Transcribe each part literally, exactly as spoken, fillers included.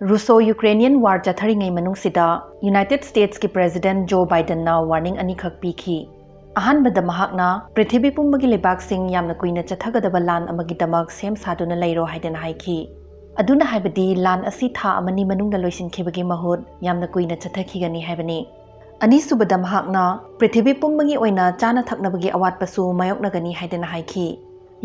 ꯔꯨꯁꯣ ꯌꯨꯀ꯭ꯔꯦꯅꯤꯌꯟ war ꯆꯠꯊꯔꯤꯉꯩ ꯃꯅꯨꯡꯁꯤꯗ United ꯁ꯭ꯇꯦꯠꯁꯀꯤ president ꯖꯣ ꯕꯥꯏꯗꯟꯅ warning ꯑꯅꯤꯈꯛ ꯄꯤꯈꯤ꯫ ꯑꯍꯥꯟꯕꯗ ꯃꯍꯥꯛꯅ ꯄ꯭ꯔꯤꯊꯤꯕꯤ ꯄꯨꯝꯕꯒꯤ ꯂꯩꯕꯥꯛꯁꯤꯡ ꯌꯥꯝꯅ ꯀꯨꯏꯅ ꯆꯠꯊꯒꯗꯕ ꯂꯥꯟ ꯑꯃꯒꯤꯗꯃꯛ ꯁꯦꯝ ꯁꯥꯗꯨꯅ ꯂꯩꯔꯣ ꯍꯥꯏꯗꯅ ꯍꯥꯏꯈꯤ꯫ ꯑꯗꯨꯅ ꯍꯥꯏꯕꯗꯤ ꯂꯥꯟ ꯑꯁꯤ ꯊꯥ ꯑꯃꯅꯤ ꯃꯅꯨꯡꯗ ꯂꯣꯏꯁꯤꯟꯈꯤꯕꯒꯤ ꯃꯍꯨꯠ ꯌꯥꯝꯅ ꯀꯨꯏꯅ ꯆꯠꯊꯈꯤꯒꯅꯤ ꯍꯥꯏꯕꯅꯤ꯫ ꯑꯅꯤꯁꯨꯕꯗ ꯃꯍꯥꯛꯅ ꯄ꯭ꯔꯤꯊꯤꯕꯤ ꯄꯨꯝꯕꯒꯤ ꯑꯣꯏꯅ ꯆꯥꯅ ꯊꯛꯅꯕꯒꯤ ꯑꯋꯥꯠꯄꯁꯨ ꯃꯥꯌꯣꯛꯅꯒꯅꯤ ꯍꯥꯏꯗꯅ ꯍꯥꯏꯈꯤ꯫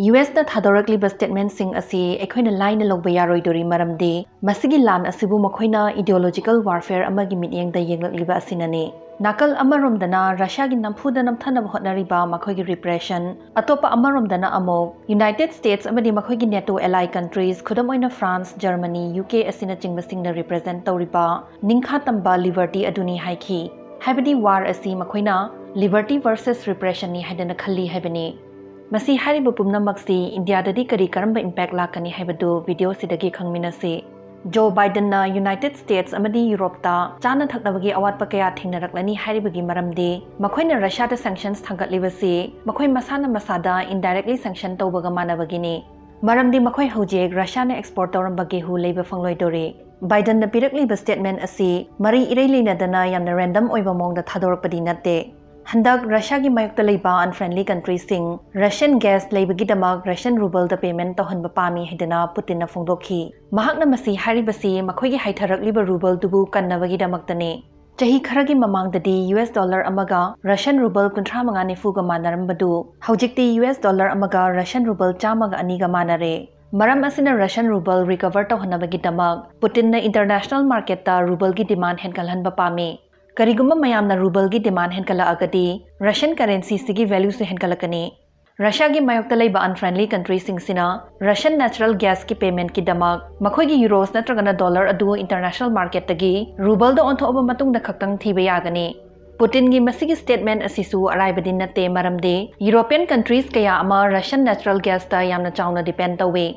ꯌꯨ ꯑꯦꯁꯅ ꯊꯥꯗꯣꯔꯛꯂꯤꯕ ꯁ꯭ꯇꯦꯠꯃꯦꯟꯠꯁꯤꯡ ꯑꯁꯤ ꯑꯩꯈꯣꯏꯅ ꯂꯥꯏꯅ ꯂꯧꯕ ꯌꯥꯔꯣꯏꯗꯣꯔꯤ, ꯃꯔꯝꯗꯤ ꯃꯁꯤꯒꯤ ꯂꯥꯟ ꯑꯁꯤꯕꯨ ꯃꯈꯣꯏꯅ ꯏꯗꯤꯑꯣꯂꯣꯖꯤꯀꯦꯜ ꯋꯥꯔꯐꯦꯌꯔ ꯑꯃꯒꯤ ꯃꯤꯠꯌꯦꯡꯗ ꯌꯦꯡꯂꯛꯂꯤꯕ ꯑꯁꯤꯅꯅꯤ꯫ ꯅꯥꯀꯜ ꯑꯃꯔꯣꯝꯗꯅ ꯔꯁꯤꯌꯥꯒꯤ ꯅꯝꯐꯨꯗ ꯅꯝꯊꯅꯕ ꯍꯣꯠꯅꯔꯤꯕ ꯃꯈꯣꯏꯒꯤ ꯔꯤꯄ꯭ꯔꯦꯁꯟ, ꯑꯇꯣꯞꯄ ꯑꯃꯔꯣꯝꯗꯅ ꯑꯃꯨꯛ ꯌꯨꯅꯥꯏꯇꯦꯗ ꯁ꯭ꯇꯦꯠꯁ ꯑꯃꯗꯤ ꯃꯈꯣꯏꯒꯤ ꯅꯦꯇꯣ ꯑꯦꯂꯥꯏ ꯀꯟꯇ꯭ꯔꯤꯁ, ꯈꯨꯗꯝ ꯑꯣꯏꯅ ꯐ꯭ꯔꯥꯟꯁ, ꯖꯔꯃꯅꯤ, ꯌꯨ ꯀꯦ ꯑꯁꯤꯅꯆꯤꯡꯕꯁꯤꯡꯅ ꯔꯤꯄ꯭ꯔꯦꯖꯦꯟꯠ ꯇꯧꯔꯤꯕ ꯅꯤꯡꯈꯥ ꯇꯝꯕ ꯂꯤꯕꯔꯇꯤ ꯑꯗꯨꯅꯤ ꯍꯥꯏꯈꯤ꯫ ꯍꯥꯏꯕꯗꯤ ꯋꯥꯔ ꯑꯁꯤ ꯃꯈꯣꯏꯅ ꯂꯤꯕꯔꯇꯤ ꯚꯔꯁꯦꯁ ꯔꯤꯄ꯭ꯔꯦꯁꯟꯅꯤ ꯍꯥꯏꯗꯅ ꯈꯜꯂꯤ ꯍꯥꯏꯕꯅꯤ꯫ ꯃꯁꯤ ꯍꯥꯏꯔꯤꯕ ꯄꯨꯝꯅꯃꯛꯁꯤ ꯏꯟꯗꯤꯌꯥꯗꯗꯤ ꯀꯔꯤ ꯀꯔꯝꯕ ꯏꯝꯄꯦꯛ ꯂꯥꯛꯀꯅꯤ ꯍꯥꯏꯕꯗꯨ ꯚꯤꯗꯤꯑꯣꯁꯤꯗꯒꯤ ꯈꯪꯃꯤꯟꯅꯁꯤ꯫ ꯖꯣ ꯕꯥꯏꯗꯟꯅ ꯌꯨꯅꯥꯏꯇꯦꯗ ꯁ꯭ꯇꯦꯠꯁ ꯑꯃꯗꯤ ꯌꯨꯔꯣꯞꯇ ꯆꯥꯅ ꯊꯛꯅꯕꯒꯤ ꯑꯋꯥꯠꯄ ꯀꯌꯥ ꯊꯦꯡꯅꯔꯛꯂꯅꯤ ꯍꯥꯏꯔꯤꯕꯒꯤ ꯃꯔꯝꯗꯤ ꯃꯈꯣꯏꯅ ꯔꯁꯤꯌꯥꯗ ꯁꯦꯡꯁꯟꯁ ꯊꯥꯡꯒꯠꯂꯤꯕꯁꯤ ꯃꯈꯣꯏ ꯃꯁꯥꯅ ꯃꯁꯥꯗ ꯏꯟꯗꯥꯏꯔꯦꯛꯂꯤ ꯁꯦꯡꯁꯟ ꯇꯧꯕꯒ ꯃꯥꯟꯅꯕꯒꯤꯅꯤ꯫ ꯃꯔꯝꯗꯤ ꯃꯈꯣꯏ ꯍꯧꯖꯤꯛ ꯔꯁꯤꯌꯥꯅ ꯑꯦꯛꯁꯄꯣꯔꯠ ꯇꯧꯔꯝꯕ ꯒꯦꯍꯨ ꯂꯩꯕ ꯐꯪꯂꯣꯏꯗꯣꯔꯤ꯫ ꯕꯥꯏꯗꯟꯅ ꯄꯤꯔꯛꯂꯤꯕ ꯁ꯭ꯇꯦꯠꯃꯦꯟꯠ ꯑꯁꯤ ꯃꯔꯤ ꯏꯔꯩ ꯂꯩꯅꯗꯅ ꯌꯥꯝꯅ ꯔꯦꯟꯗꯝ ꯑꯣꯏꯕ ꯃꯑꯣꯡꯗ ꯊꯥꯗꯣꯔꯛꯄꯗꯤ ꯅꯠꯇꯦ꯫ ꯍꯟꯗꯛ ꯔꯁꯤꯌꯥꯒꯤ ꯃꯥꯌꯣꯛꯇ ꯂꯩꯕ ꯑꯟꯐ꯭ꯔꯦꯟꯂꯤ ꯀꯟꯇ꯭ꯔꯤꯁꯤꯡ ꯔꯁꯤꯌꯟ ꯒ꯭ꯌꯥꯁ ꯂꯩꯕꯒꯤꯗꯃꯛ ꯔꯁꯤꯌꯟ ꯔꯨꯕꯜꯗ ꯄꯦꯃꯦꯟꯠ ꯇꯧꯍꯟꯕ ꯄꯥꯝꯃꯤ ꯍꯥꯏꯗꯅ ꯄꯨꯇꯤꯟꯅ ꯐꯣꯡꯗꯣꯛꯈꯤ꯫ ꯃꯍꯥꯛꯅ ꯃꯁꯤ ꯍꯥꯏꯔꯤꯕꯁꯤ ꯃꯈꯣꯏꯒꯤ ꯍꯥꯏꯊꯔꯛꯂꯤꯕ ꯔꯨꯕꯜꯗꯨꯕꯨ ꯀꯟꯅꯕꯒꯤꯗꯃꯛꯇꯅꯤ꯫ ꯆꯍꯤ ꯈꯔꯒꯤ ꯃꯃꯥꯡꯗꯗꯤ ꯌꯨ ꯑꯦꯁ ꯗꯣꯂꯔ ꯑꯃꯒ ꯔꯁꯤꯌꯟ ꯔꯨꯕꯜ ꯀꯨꯟꯊ꯭ꯔꯥ ꯃꯉꯥ ꯅꯤꯐꯨꯒ ꯃꯥꯟꯅꯔꯝꯕꯗꯨ ꯍꯧꯖꯤꯛꯇꯤ ꯌꯨ ꯑꯦꯁ ꯗꯣꯂꯔ ꯑꯃꯒ ꯔꯁꯤꯌꯟ ꯔꯨꯕꯜ ꯆꯥꯝꯃꯒ ꯑꯅꯤꯒ ꯃꯥꯟꯅꯔꯦ꯫ ꯃꯔꯝ ꯑꯁꯤꯅ ꯔꯁꯤꯌꯟ ꯔꯨꯕꯜ ꯔꯤꯀꯚꯔ ꯇꯧꯍꯟꯅꯕꯒꯤꯗꯃꯛ ꯄꯨꯇꯤꯟꯅ ꯏꯟꯇꯔꯅꯦꯁꯅꯦꯜ ꯃꯥꯔꯀꯦꯠꯇ ꯔꯨꯕꯜꯒꯤ ꯗꯤꯃꯥꯟ ꯍꯦꯟꯒꯠꯍꯟꯕ ꯄꯥꯝꯃꯤ꯫ ꯀꯔꯤꯒꯨꯝꯕ ꯃꯌꯥꯝꯅ ꯔꯨꯕꯜꯒꯤ ꯗꯤꯃꯥꯟ ꯍꯦꯟꯒꯠꯂꯛꯑꯒꯗꯤ ꯔꯁꯤꯌꯟ ꯀꯔꯦꯟꯁꯤꯁꯤꯒꯤ ꯚꯦꯂ꯭ꯌꯨꯁꯨ ꯍꯦꯟꯒꯠꯂꯛꯀꯅꯤ꯫ ꯔꯁꯤꯌꯥꯒꯤ ꯃꯥꯌꯣꯛꯇ ꯂꯩꯕ ꯑꯟꯐ꯭ꯔꯦꯟꯂꯤ ꯀꯟꯇ꯭ꯔꯤꯁꯤꯡꯁꯤꯅ ꯔꯁꯤꯌꯟ ꯅꯦꯆꯔꯦꯜ ꯒ꯭ꯌꯥꯁꯀꯤ ꯄꯦꯃꯦꯟꯠꯀꯤꯗꯃꯛ ꯃꯈꯣꯏꯒꯤ ꯌꯨꯔꯣꯁ ꯅꯠꯇ꯭ꯔꯒꯅ ꯗꯣꯂꯔ ꯑꯗꯨ ꯏꯟꯇꯔꯅꯦꯁꯅꯦꯜ ꯃꯥꯔꯀꯦꯠꯇꯒꯤ ꯔꯨꯕꯜꯗ ꯑꯣꯟꯊꯣꯛꯑꯕ ꯃꯇꯨꯡꯗ ꯈꯛꯇꯪ ꯊꯤꯕ ꯌꯥꯒꯅꯤ꯫ ꯄꯨꯇꯤꯟꯒꯤ ꯃꯁꯤꯒꯤ ꯁ꯭ꯇꯦꯠꯃꯦꯟꯠ ꯑꯁꯤꯁꯨ ꯑꯔꯥꯏꯕꯗꯤ ꯅꯠꯇꯦ, ꯃꯔꯝꯗꯤ ꯌꯨꯔꯣꯄꯤꯌꯟ ꯀꯟꯇ꯭ꯔꯤꯁ ꯀꯌꯥ ꯑꯃ ꯔꯁꯤꯌꯟ ꯅꯦꯆꯔꯦꯜ ꯒ꯭ꯌꯥꯁꯇ ꯌꯥꯝꯅ ꯆꯥꯎꯅ ꯗꯤꯄꯦꯟ ꯇꯧꯏ꯫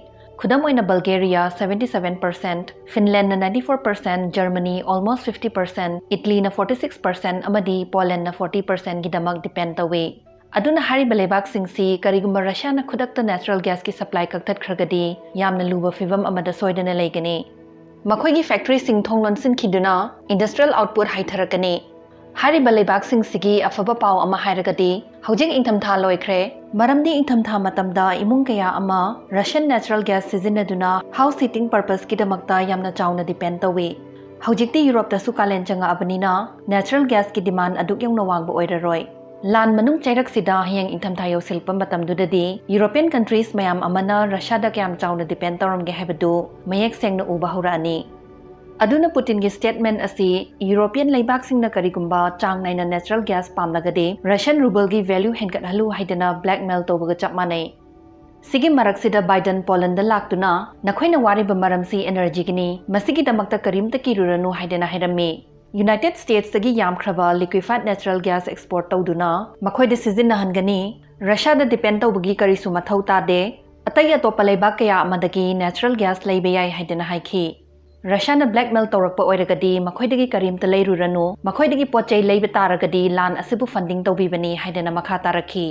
ꯈꯨꯗꯝ ꯑꯣꯏꯅ ꯕꯜꯒꯦꯔꯤꯌꯥ seventy seven percent, ꯐꯤꯟꯂꯦꯟꯅ ninety four percent, Germany almost fifty percent, ꯏꯠꯂꯤꯅ forty six percent ꯑꯃꯗꯤ ꯄꯣꯂꯦꯟꯅ forty percentꯒꯤꯗꯃꯛ ꯗꯤꯄꯦꯟ ꯇꯧꯏ꯫ ꯑꯗꯨꯅ ꯍꯥꯏꯔꯤꯕ ꯂꯩꯕꯥꯛꯁꯤꯡꯁꯤ ꯀꯔꯤꯒꯨꯝꯕ ꯔꯁꯤꯌꯥꯅ ꯈꯨꯗꯛꯇ ꯅꯦꯆꯔꯦꯜ ꯒ꯭ꯌꯥꯁꯀꯤ ꯁꯄ꯭ꯂꯥꯏ ꯀꯛꯊꯠꯈ꯭ꯔꯒꯗꯤ ꯌꯥꯝꯅ ꯂꯨꯕ ꯐꯤꯚꯝ ꯑꯃꯗ ꯁꯣꯏꯗꯅ ꯂꯩꯒꯅꯤ꯫ ꯃꯈꯣꯏꯒꯤ ꯐꯦꯛꯇꯔꯤꯁꯤꯡ ꯊꯣꯡ ꯂꯣꯟꯁꯤꯟꯈꯤꯗꯨꯅ industrial output ꯍꯟꯊꯔꯛꯀꯅꯤ꯫ ꯍꯥꯏꯔꯤꯕ ꯂꯩꯕꯥꯛꯁꯤꯡꯁꯤꯒꯤ ꯑꯐꯕ ꯄꯥꯎ ꯑꯃ ꯍꯥꯏꯔꯒꯗꯤ, ꯍꯧꯖꯤꯛ ꯏꯪꯊꯝꯊꯥ ꯂꯣꯏꯈ꯭ꯔꯦ, ꯃꯔꯝꯗꯤ ꯏꯪꯊꯝꯊꯥ ꯃꯇꯝꯗ ꯏꯃꯨꯡ ꯀꯌꯥ ꯑꯃ Russian natural gas ꯁꯤꯖꯤꯟꯅꯗꯨꯅ house heating purposeꯀꯤꯗꯃꯛꯇ ꯌꯥꯝꯅ ꯆꯥꯎꯅ depend ꯇꯧꯏ꯫ ꯍꯧꯖꯤꯛꯇꯤ ꯌꯨꯔꯣꯞꯇꯁꯨ ꯀꯥꯂꯦꯟ ꯆꯪꯉꯛꯑꯕꯅꯤꯅ natural gasꯀꯤ demand ꯑꯗꯨꯛ ꯌꯧꯅ ꯋꯥꯡꯕ ꯑꯣꯏꯔꯔꯣꯏ꯫ ꯂꯥꯟ ꯃꯅꯨꯡ ꯆꯩꯔꯛꯁꯤꯗ ꯍꯌꯦꯡ ꯏꯪꯊꯝꯊꯥ ꯌꯧꯁꯤꯜꯂꯛꯄ ꯃꯇꯝꯗꯨꯗꯗꯤ European countries ꯃꯌꯥꯝ ꯑꯃꯅ Russiaꯗ ꯀꯌꯥꯝ ꯆꯥꯎꯅ depend ꯇꯧꯔꯝꯒꯦ ꯍꯥꯏꯕꯗꯨ ꯃꯌꯦꯛ ꯁꯦꯡꯅ ꯎꯕ ꯍꯧꯔꯛꯑꯅꯤ꯫ ꯑꯗꯨꯅ Putinꯒꯤ statement ꯑꯁꯤ European ꯂꯩꯕꯥꯛꯁꯤꯡꯅ ꯀꯔꯤꯒꯨꯝꯕ ꯆꯥꯡ ꯅꯥꯏꯅ natural gas ꯄꯥꯝꯂꯒꯗꯤ Russian rubleꯒꯤ value ꯍꯦꯟꯒꯠꯍꯜꯂꯨ ꯍꯥꯏꯗꯅ blackmail ꯇꯧꯕꯒ ꯆꯞ ꯃꯥꯟꯅꯩ꯫ ꯁꯤꯒꯤ ꯃꯔꯛꯁꯤꯗ Biden Polandꯗ ꯂꯥꯛꯇꯨꯅ, "ꯅꯈꯣꯏꯅ ꯋꯥꯔꯤꯕ ꯃꯔꯝꯁꯤ energyꯒꯤꯅꯤ, ꯃꯁꯤꯒꯤꯗꯃꯛꯇ ꯀꯔꯤꯝꯇ ꯀꯤꯔꯨꯔꯅꯨ" ꯍꯥꯏꯗꯅ ꯍꯥꯏꯔꯝꯃꯤ꯫ United Statesꯇꯒꯤ ꯌꯥꯝꯈ꯭ꯔꯕ liquefied natural gas export ꯇꯧꯗꯨꯅ ꯃꯈꯣꯏꯗ ꯁꯤꯖꯤꯟꯅꯍꯟꯒꯅꯤ꯫ Russiaꯗ depend ꯇꯧꯕꯒꯤ ꯀꯔꯤꯁꯨ ꯃꯊꯧ ꯇꯥꯗꯦ꯫ ꯑꯇꯩ ꯑꯇꯣꯞꯄ ꯂꯩꯕꯥꯛ ꯀꯌꯥ ꯑꯃꯗꯒꯤ natural gas ꯂꯩꯕ ꯌꯥꯏ ꯍꯥꯏꯗꯅ ꯍꯥꯏꯈꯤ꯫ Russiaꯅ blackmail ꯇꯧꯔꯛꯄ ꯑꯣꯏꯔꯒꯗꯤ ꯃꯈꯣꯏꯗꯒꯤ ꯀꯔꯤꯝꯇ ꯂꯩꯔꯨꯔꯅꯨ, ꯃꯈꯣꯏꯗꯒꯤ ꯄꯣꯠ ꯆꯩ ꯂꯩꯕ ꯇꯥꯔꯒꯗꯤ ꯂꯥꯟ ꯑꯁꯤꯕꯨ funding ꯇꯧꯕꯤꯕꯅꯤ ꯍꯥꯏꯗꯅ ꯃꯈꯥ ꯇꯥꯔꯛꯈꯤ꯫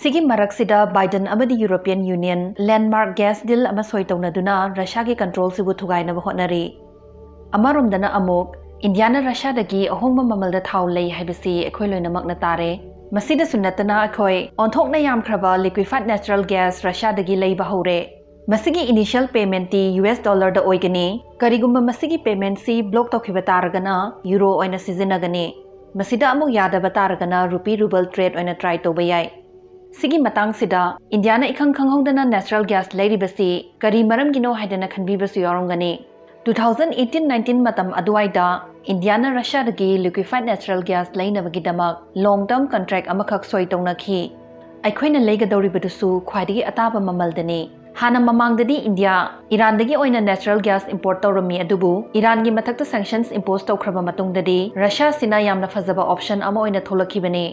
ꯁꯤꯒꯤ ꯃꯔꯛꯁꯤꯗ Biden ꯑꯃꯗꯤ European Union landmark gas deal ꯑꯃ ꯁꯣꯏ ꯇꯧꯅꯗꯨꯅ Russiaꯒꯤ controlꯁꯤꯕꯨ ꯊꯨꯒꯥꯏꯅꯕ ꯍꯣꯠꯅꯔꯤ꯫ ꯑꯃꯔꯣꯝꯗꯅ ꯑꯃꯨꯛ Indiaꯅ Russiaꯗꯒꯤ ꯑꯍꯣꯡꯕ ꯃꯃꯜꯗ ꯊꯥꯎ ꯂꯩ ꯍꯥꯏꯕꯁꯤ ꯑꯩꯈꯣꯏ ꯂꯣꯏꯅꯃꯛꯅ ꯇꯥꯔꯦ꯫ ꯃꯁꯤꯗꯁꯨ ꯅꯠꯇꯅ ꯑꯩꯈꯣꯏ ꯑꯣꯟꯊꯣꯛꯅ ꯌꯥꯝꯈ꯭ꯔꯕ liquefied natural gas Russiaꯗꯒꯤ ꯂꯩꯕ ꯍꯧꯔꯦ꯫ ꯃꯁꯤꯒꯤ initial paymentꯇꯤ U S dollarꯗ ꯑꯣꯏꯒꯅꯤ꯫ ꯀꯔꯤꯒꯨꯝꯕ ꯃꯁꯤꯒꯤ paymentꯁꯤ block ꯇꯧꯈꯤꯕ ꯇꯥꯔꯒꯅ euro ꯑꯣꯏꯅ ꯁꯤꯖꯤꯟꯅꯒꯅꯤ꯫ ꯃꯁꯤꯗ ꯑꯃꯨꯛ ꯌꯥꯗꯕ ꯇꯥꯔꯒꯅ rupee ruble trade ꯑꯣꯏꯅ try ꯇꯧꯕ ꯌꯥꯏ꯫ ꯁꯤꯒꯤ ꯃꯇꯥꯡꯁꯤꯗ Indiaꯅ ꯏꯈꯪ ꯈꯪꯍꯧꯗꯅ natural gas ꯂꯩꯔꯤꯕꯁꯤ ꯀꯔꯤ ꯃꯔꯝꯒꯤꯅꯣ ꯍꯥꯏꯗꯅ ꯈꯟꯕꯤꯕꯁꯨ ꯌꯥꯎꯔꯝꯒꯅꯤ꯫ Two thousand eighteen nineteen ꯃꯇꯝ ꯑꯗꯨꯋꯥꯏꯗ Indiaꯅ Russiaꯗꯒꯤ liquefied natural gas ꯂꯩꯅꯕꯒꯤꯗꯃꯛ long term contract ꯑꯃꯈꯛ ꯁꯣꯏ ꯇꯧꯅꯈꯤ꯫ ꯑꯩꯈꯣꯏꯅ ꯂꯩꯒꯗꯧꯔꯤꯕꯗꯨꯁꯨ ꯈ꯭ꯋꯥꯏꯗꯒꯤ ꯑꯇꯥꯕ ꯃꯃꯜꯗꯅꯤ꯫ ꯍꯥꯟꯅ ꯃꯃꯥꯡꯗꯗꯤ India Iranꯗꯒꯤ ꯑꯣꯏꯅ natural gas import ꯇꯧꯔꯝꯃꯤ, ꯑꯗꯨꯕꯨ Iranꯒꯤ ꯃꯊꯛꯇ sanctions impose ꯇꯧꯈ꯭ꯔꯕ ꯃꯇꯨꯡꯗꯗꯤ Russiaꯁꯤꯅ ꯌꯥꯝꯅ ꯐꯖꯕ option ꯑꯃ ꯑꯣꯏꯅ ꯊꯣꯛꯂꯛꯈꯤꯕꯅꯤ꯫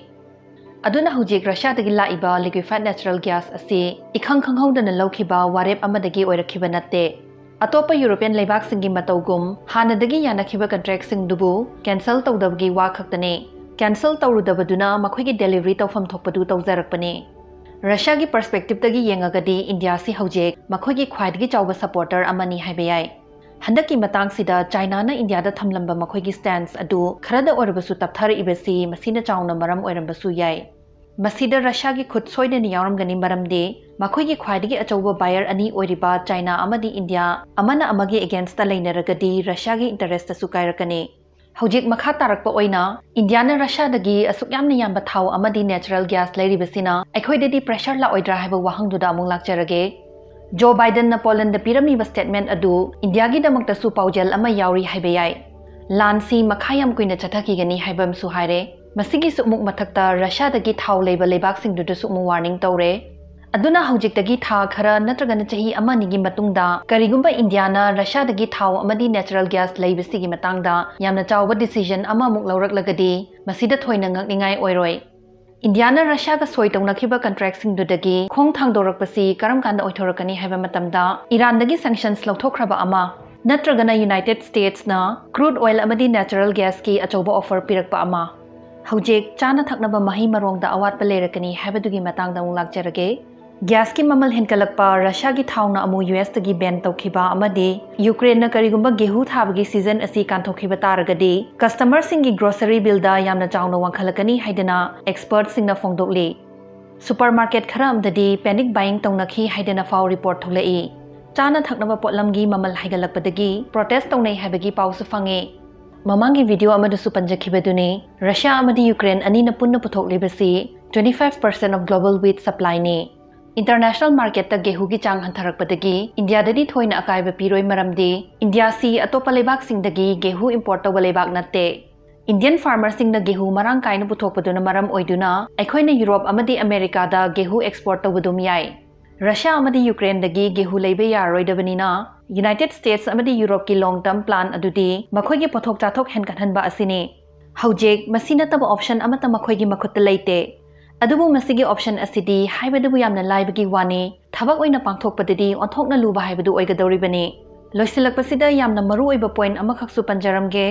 ꯑꯗꯨꯅ ꯍꯧꯖꯤꯛ Russiaꯗꯒꯤ ꯂꯥꯛꯏꯕ liquefied natural gas ꯑꯁꯤ ꯏꯈꯪ ꯈꯪꯍꯧꯗꯅ ꯂꯧꯈꯤꯕ ꯋꯥꯔꯦꯞ ꯑꯃꯗꯒꯤ ꯑꯣꯏꯔꯛꯈꯤꯕ ꯅꯠꯇꯦ꯫ ꯑꯇꯣꯞꯄ European ꯂꯩꯕꯥꯛꯁꯤꯡꯒꯤ ꯃꯇꯧꯒꯨꯝ ꯍꯥꯟꯅꯗꯒꯤ ꯌꯥꯅꯈꯤꯕ contractꯁꯤꯡꯗꯨꯕꯨ cancel ꯇꯧꯗꯕꯒꯤ ꯋꯥ ꯈꯛꯇꯅꯤ꯫ Cancel ꯇꯧꯔꯨꯗꯕꯗꯨꯅ ꯃꯈꯣꯏꯒꯤ delivery ꯇꯧꯐꯝ ꯊꯣꯛꯄꯗꯨ ꯇꯧꯖꯔꯛꯄꯅꯤ꯫ Russiaꯒꯤ perspectiveꯇꯒꯤ ꯌꯦꯡꯉꯒꯗꯤ Indiaꯁꯤ ꯍꯧꯖꯤꯛ ꯃꯈꯣꯏꯒꯤ ꯈ꯭ꯋꯥꯏꯗꯒꯤ ꯆꯥꯎꯕ supporter ꯑꯃꯅꯤ ꯍꯥꯏꯕ ꯌꯥꯏ꯫ ꯍꯟꯗꯛꯀꯤ ꯃꯇꯥꯡꯁꯤꯗ ꯆꯥꯏꯅꯥꯅ ꯏꯟꯗꯤꯌꯥꯗ ꯊꯝꯂꯝꯕ ꯃꯈꯣꯏꯒꯤ stance ꯑꯗꯨ ꯈꯔꯗ ꯑꯣꯏꯔꯕꯁꯨ ꯇꯞꯊꯔꯛꯏꯕꯁꯤ ꯃꯁꯤꯅ ꯆꯥꯎꯅ ꯃꯔꯝ ꯑꯣꯏꯔꯝꯕꯁꯨ ꯌꯥꯏ꯫ ꯃꯁꯤꯗ ꯔꯁꯤꯌꯥꯒꯤ ꯈꯨꯠ ꯁꯣꯏꯗꯅ ꯌꯥꯎꯔꯝꯒꯅꯤ, ꯃꯔꯝꯗꯤ ꯃꯈꯣꯏꯒꯤ ꯈ꯭ꯋꯥꯏꯗꯒꯤ ꯑꯆꯧꯕ buyer ꯑꯅꯤ ꯑꯣꯏꯔꯤꯕ ꯆꯥꯏꯅꯥ ꯑꯃꯗꯤ ꯏꯟꯗꯤꯌꯥ ꯑꯃꯅ ꯑꯃꯒꯤ against ꯂꯩꯅꯔꯒꯗꯤ ꯔꯁꯤꯌꯥꯒꯤ interest ꯁꯨ ꯀꯥꯏꯔꯛꯀꯅꯤ꯫ ꯍꯧꯖꯤꯛ ꯃꯈꯥ ꯇꯥꯔꯛꯄ ꯑꯣꯏꯅ ꯏꯟꯗꯤꯌꯥꯅ ꯔꯁꯤꯌꯥꯗꯒꯤ ꯑꯁꯨꯛ ꯌꯥꯝꯅ ꯌꯥꯝꯕ ꯊꯥꯎ ꯑꯃꯗꯤ natural gas ꯂꯩꯔꯤꯕꯁꯤꯅ ꯑꯩꯈꯣꯏꯗꯗꯤ pressure ꯂꯥꯛꯑꯣꯏꯗ꯭ꯔꯥ ꯍꯥꯏꯕ ꯋꯥꯍꯪꯗꯨꯗ ꯑꯃꯨꯛ ꯂꯥꯛꯆꯔꯒꯦ꯫ ꯖꯣ ꯕꯥꯏꯗꯟꯅ ꯄꯣꯂꯟꯗ ꯄꯤꯔꯝꯃꯤꯕ statement ꯑꯗꯨ ꯏꯟꯗꯤꯌꯥꯒꯤꯗꯃꯛꯇꯁꯨ ꯄꯥꯎꯖꯦꯜ ꯑꯃ ꯌꯥꯎꯔꯤ ꯍꯥꯏꯕ ꯌꯥꯏ꯫ ꯂꯥꯟꯁꯤ ꯃꯈꯥ ꯌꯥꯝ ꯀꯨꯏꯅ ꯆꯠꯊꯈꯤꯒꯅꯤ ꯍꯥꯏꯕ ꯑꯃꯁꯨ ꯍꯥꯏꯔꯦ꯫ ꯃꯁꯤꯒꯤꯁꯨ ꯑꯃꯨꯛ ꯃꯊꯛꯇ ꯔꯁꯤꯌꯥꯗꯒꯤ ꯊꯥꯎ ꯂꯩꯕ ꯂꯩꯕꯥꯛꯁꯤꯡꯗꯨꯗꯁꯨ ꯑꯃꯨꯛ warning ꯇꯧꯔꯦ꯫ ꯑꯗꯨꯅ ꯍꯧꯖꯤꯛꯇꯒꯤ ꯊꯥ ꯈꯔ ꯅꯠꯇ꯭ꯔꯒꯅ ꯆꯍꯤ ꯑꯃ ꯑꯅꯤꯒꯤ ꯃꯇꯨꯡꯗ ꯀꯔꯤꯒꯨꯝꯕ ꯏꯟꯗꯤꯌꯥꯅ ꯔꯁꯤꯌꯥꯗꯒꯤ ꯊꯥꯎ ꯑꯃꯗꯤ natural gas ꯂꯩꯕꯁꯤꯒꯤ ꯃꯇꯥꯡꯗ ꯌꯥꯝꯅ ꯆꯥꯎꯕ decision ꯑꯃꯃꯨꯛ ꯂꯧꯔꯛꯂꯒꯗꯤ ꯃꯁꯤꯗ ꯊꯣꯏꯅ ꯉꯛꯅꯤꯡꯉꯥꯏ ꯑꯣꯏꯔꯣꯏ꯫ ꯏꯟꯗꯤꯌꯥꯅ ꯔꯁꯤꯌꯥꯒ ꯁꯣꯏ ꯇꯧꯅꯈꯤꯕ contract ꯁꯤꯡꯗꯨꯗꯒꯤ ꯈꯣꯡ ꯊꯥꯡꯗꯣꯔꯛꯄꯁꯤ ꯀꯔꯝ ꯀꯥꯟꯗ ꯑꯣꯏꯊꯣꯔꯛꯀꯅꯤ ꯍꯥꯏꯕ ꯃꯇꯝꯗ, ꯏꯔꯥꯟꯗꯒꯤ sanctions ꯂꯧꯊꯣꯛꯈ꯭ꯔꯕ ꯑꯃ ꯅꯠꯇ꯭ꯔꯒꯅ United States ꯅ crude oil ꯑꯃꯗꯤ natural gas ꯀꯤ ꯑꯆꯧꯕ offer ꯄꯤꯔꯛꯄ ꯑꯃ, ꯍꯧꯖꯤꯛ ꯆꯥꯅ ꯊꯛꯅꯕ ꯃꯍꯩ ꯃꯔꯣꯡꯗ ꯑꯋꯥꯠꯄ ꯂꯩꯔꯛꯀꯅꯤ ꯍꯥꯏꯕꯗꯨꯒꯤ ꯃꯇꯥꯡꯗ ꯑꯃꯨꯛ ꯂꯥꯛꯆꯔꯒꯦ꯫ Gas ꯀꯤ ꯃꯃꯜ ꯍꯦꯟꯒꯠꯂꯛꯄ, ꯔꯁꯤꯌꯥꯒꯤ ꯊꯥꯎꯅ ꯑꯃꯨꯛ U S ꯇꯒꯤ ban ꯇꯧꯈꯤꯕ, ꯑꯃꯗꯤ ꯌꯨꯀ꯭ꯔꯦꯟꯅ ꯀꯔꯤꯒꯨꯝꯕ ꯒꯦꯍꯨ ꯊꯥꯕꯒꯤ season ꯑꯁꯤ ꯀꯥꯟꯊꯣꯛꯈꯤꯕ ꯇꯥꯔꯒꯗꯤ, customer ꯁꯤꯡꯒꯤ grocery bill ꯗ ꯌꯥꯝꯅ ꯆꯥꯎꯅ ꯋꯥꯡꯈꯠꯂꯛꯀꯅꯤ ꯍꯥꯏꯗꯅ expert ꯁꯤꯡꯅ ꯐꯣꯡꯗꯣꯛꯂꯤ꯫ Supermarket ꯈꯔ ꯑꯃꯗꯗꯤ panic buying ꯇꯧꯅꯈꯤ ꯍꯥꯏꯗꯅ ꯐꯥꯎ report ꯊꯣꯛꯂꯛꯏ꯫ ꯆꯥꯅ ꯊꯛꯅꯕ ꯄꯣꯠꯂꯝꯒꯤ ꯃꯃꯜ ꯍꯥꯏꯒꯠꯂꯛꯄꯗꯒꯤ protest ꯇꯧꯅꯩ ꯍꯥꯏꯕꯒꯤ ꯄꯥꯎꯁꯨ ꯐꯪꯉꯤ꯫ ꯃꯃꯥꯡꯒꯤ video ꯑꯃꯗꯁꯨ ꯄꯟꯖꯈꯤꯕꯗꯨꯅꯤ, ꯔꯁꯤꯌꯥ ꯑꯃꯗꯤ ꯌꯨꯀ꯭ꯔꯦꯟ ꯑꯅꯤꯅ ꯄꯨꯟꯅ ꯄꯨꯊꯣꯛꯂꯤꯕꯁꯤ twenty five percent of global wheat supply ꯅꯤ꯫ International market ꯇ ꯒꯦꯍꯨꯒꯤ ꯆꯥꯡ ꯍꯟꯊꯔꯛꯄꯗꯒꯤ ꯏꯟꯗꯤꯌꯥꯗꯗꯤ ꯊꯣꯏꯅ ꯑꯀꯥꯏꯕ ꯄꯤꯔꯣꯏ, ꯃꯔꯝꯗꯤ ꯏꯟꯗꯤꯌꯥꯁꯤ ꯑꯇꯣꯞꯄ ꯂꯩꯕꯥꯛꯁꯤꯡꯗꯒꯤ ꯒꯦꯍꯨ import ꯇꯧꯕ ꯂꯩꯕꯥꯛ ꯅꯠꯇꯦ꯫ Indian farmer ꯁꯤꯡꯅ ꯒꯦꯍꯨ ꯃꯔꯥꯡ ꯀꯥꯏꯅ ꯄꯨꯊꯣꯛꯄꯗꯨꯅ ꯃꯔꯝ ꯑꯣꯏꯗꯨꯅ ꯑꯩꯈꯣꯏꯅ ꯌꯨꯔꯣꯞ ꯑꯃꯗꯤ ꯑꯃꯦꯔꯤꯀꯥꯗ ꯒꯦꯍꯨ export ꯇꯧꯕ ꯑꯗꯨꯝ ꯌꯥꯏ꯫ ꯔꯁꯤꯌꯥ ꯑꯃꯗꯤ ꯌꯨꯀ꯭ꯔꯦꯟꯗꯒꯤ ꯒꯦꯍꯨ ꯂꯩꯕ ꯌꯥꯔꯔꯣꯏꯗꯕꯅꯤꯅ, United States ꯑꯃꯗꯤ ꯌꯨꯔꯣꯞꯀꯤ long term plan ꯑꯗꯨꯗꯤ ꯃꯈꯣꯏꯒꯤ ꯄꯣꯠꯊꯣꯛ ꯆꯥꯊꯣꯛ ꯍꯦꯟꯒꯠꯍꯟꯕ ꯑꯁꯤꯅꯤ꯫ ꯍꯧꯖꯤꯛ ꯃꯁꯤ ꯅꯠꯇꯕ option ꯑꯃꯠꯇ ꯃꯈꯣꯏꯒꯤ ꯃꯈꯨꯠꯇ ꯂꯩꯇꯦ꯫ ꯑꯗꯨꯕꯨ ꯃꯁꯤꯒꯤ option ꯑꯁꯤꯗꯤ ꯍꯥꯏꯕꯗꯨꯕꯨ ꯌꯥꯝꯅ ꯂꯥꯏꯕꯒꯤ ꯋꯥꯅꯤ, ꯊꯕꯛ ꯑꯣꯏꯅ ꯄꯥꯡꯊꯣꯛꯄꯗꯗꯤ ꯑꯣꯟꯊꯣꯛꯅ ꯂꯨꯕ ꯍꯥꯏꯕꯗꯨ ꯑꯣꯏꯒꯗꯧꯔꯤꯕꯅꯤ꯫ ꯂꯣꯏꯁꯤꯜꯂꯛꯄꯁꯤꯗ ꯌꯥꯝꯅ ꯃꯔꯨ ꯑꯣꯏꯕ point ꯑꯃꯈꯛꯁꯨ ꯄꯟꯖꯔꯝꯒꯦ꯫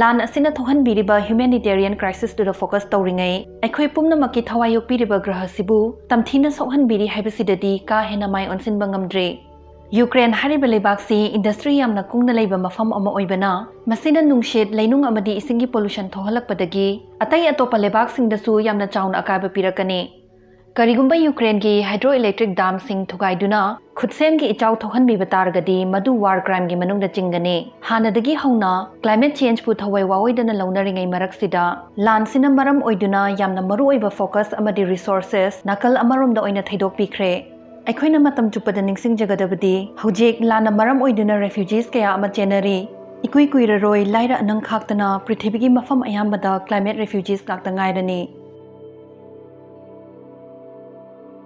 ꯂꯥꯟ ꯑꯁꯤꯅ ꯊꯣꯛꯍꯟꯕꯤꯔꯤꯕ humanitarian crisis ꯇꯨꯗ focus ꯇꯧꯔꯤꯉꯩ, ꯑꯩꯈꯣꯏ ꯄꯨꯝꯅꯃꯛꯀꯤ ꯊꯋꯥꯏ ꯌꯣꯛꯄꯤꯔꯤꯕ ꯒ꯭ꯔꯍꯁꯤꯕꯨ ꯇꯝꯊꯤꯅ ꯁꯣꯛꯍꯟꯕꯤꯔꯤ ꯍꯥꯏꯕꯁꯤꯗꯗꯤ ꯀꯥ ꯍꯦꯟꯅ ꯃꯥꯏ ꯑꯣꯟꯁꯤꯟꯕ ꯉꯝꯗ꯭ꯔꯦ꯫ ꯌꯨꯀ꯭ꯔꯦꯟ ꯍꯥꯏꯔꯤꯕ ꯂꯩꯕꯥꯛꯁꯤ ꯏꯟꯗꯁꯇ꯭ꯔꯤ ꯌꯥꯝꯅ ꯀꯨꯡꯅ ꯂꯩꯕ ꯃꯐꯝ ꯑꯃ ꯑꯣꯏꯕꯅ, ꯃꯁꯤꯅ ꯅꯨꯡꯁꯤꯠ, ꯂꯩꯅꯨꯡ ꯑꯃꯗꯤ ꯏꯁꯤꯡꯒꯤ ꯄꯣꯂꯨꯁꯟ ꯊꯣꯛꯍꯜꯂꯛꯄꯗꯒꯤ ꯑꯇꯩ ꯑꯇꯣꯞꯄ ꯂꯩꯕꯥꯛꯁꯤꯡꯗꯁꯨ ꯌꯥꯝꯅ ꯆꯥꯎꯅ ꯑꯀꯥꯏꯕ ꯄꯤꯔꯛꯀꯅꯤ꯫ ꯀꯔꯤꯒꯨꯝꯕ ꯌꯨꯀ꯭ꯔꯦꯟꯒꯤ ꯍꯥꯏꯗ꯭ꯔꯣ ꯏꯂꯦꯛꯇ꯭ꯔꯤꯛ ꯗꯥꯝꯁꯤꯡ ꯊꯨꯒꯥꯏꯗꯨꯅ ꯈꯨꯠꯁꯦꯝꯒꯤ ꯏꯆꯥꯎ ꯊꯣꯛꯍꯟꯕꯤꯕ ꯇꯥꯔꯒꯗꯤ, ꯃꯗꯨ ꯋꯥꯔ ꯀ꯭ꯔꯥꯏꯝꯒꯤ ꯃꯅꯨꯡꯗ ꯆꯤꯡꯒꯅꯤ꯫ ꯍꯥꯟꯅꯗꯒꯤ ꯍꯧꯅ ꯀ꯭ꯂꯥꯏꯃꯦꯠ ꯆꯦꯟꯖꯄꯨ ꯊꯋꯥꯏ ꯋꯥꯑꯣꯏꯗꯅ ꯂꯧꯅꯔꯤꯉꯩ ꯃꯔꯛꯁꯤꯗ, ꯂꯥꯟꯁꯤꯅ ꯃꯔꯝ ꯑꯣꯏꯗꯨꯅ ꯌꯥꯝꯅ ꯃꯔꯨꯑꯣꯏꯕ ꯐꯣꯀꯁ ꯑꯃꯗꯤ ꯔꯤꯁꯣꯔꯁꯦꯁ ꯅꯥꯀꯜ ꯑꯃꯔꯣꯝꯗ ꯑꯣꯏꯅ ꯊꯩꯗꯣꯛꯄꯤꯈ꯭ꯔꯦ꯫ ꯑꯩꯈꯣꯏꯅ ꯃꯇꯝ ꯆꯨꯞꯄꯗ ꯅꯤꯡꯁꯤꯡꯖꯒꯗꯕꯗꯤ, ꯍꯧꯖꯤꯛ ꯂꯥꯟꯅ ꯃꯔꯝ ꯑꯣꯏꯗꯨꯅ ꯔꯦꯐ꯭ꯌꯨꯖꯤꯁ ꯀꯌꯥ ꯑꯃ ꯆꯦꯟꯅꯔꯤ꯫ ꯏꯀꯨꯏ ꯀꯨꯏꯔꯔꯣꯏ ꯂꯥꯏꯔ ꯑꯅꯪ ꯈꯥꯛꯇꯅ ꯄ꯭ꯔꯤꯊꯤꯕꯤꯒꯤ ꯃꯐꯝ ꯑꯌꯥꯝꯕꯗ ꯀ꯭ꯂꯥꯏꯃꯦꯠ ꯔꯦꯐ꯭ꯌꯨꯖꯤꯁ ꯉꯥꯛꯇ ꯉꯥꯏꯔꯅꯤ꯫